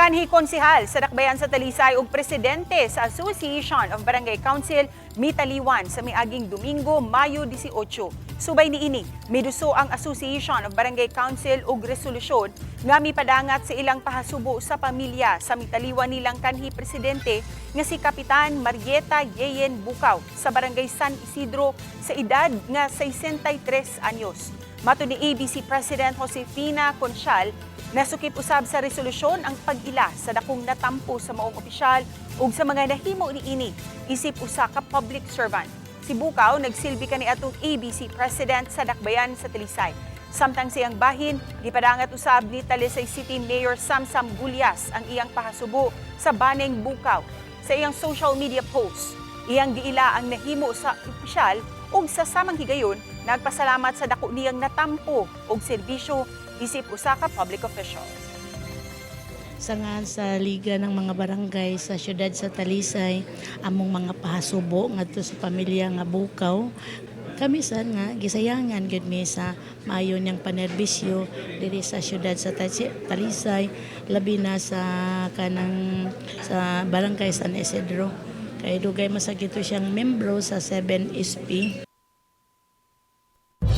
Kanhi konsehal sa Dakbayan sa Talisay ug presidente sa Association of Barangay Council mitaliwan sa miaging Domingo, Mayo 18. Subay niini, miduso ang Association of Barangay Council og resolusyon nga mipadangat sa ilang pahasubo sa pamilya sa mitaliwan nilang kanhi presidente nga si Kapitan Marieta Yeyen Bukaw sa Barangay San Isidro sa edad nga 63 anyos. Matod ni ABC President Josefina Conchal, nasukip usab sa resolusyon ang pag-ila sa dakong natampo sa maong opisyal ug sa mga nahimo niini isip usa ka public servant. Si Bukaw nagsilbi kaniadtong ABC President sa Dakbayan sa Talisay. Samtang sa iyang bahin, gipadangat usab ni Talisay City Mayor Samsam Gullas ang iyang pahasubo sa baneng Bukaw. Sa iyang social media post, iyang giila ang nahimo sa opisyal ug sa samang higayon nagpasalamat sa dako niyang natampo og serbisyo isip usa ka public official. Sa nga sa Liga ng mga Barangay sa siyudad sa Talisay, among mga pahasubo ngadto sa pamilya nga Bukaw. Kami sa nga gisayangan gyud mi sa maayo niyang panerbisyo diri sa siyudad sa Talisay, labi na sa kanang sa Barangay San Isidro, kay dugay man sad to siyang membro sa 7SP.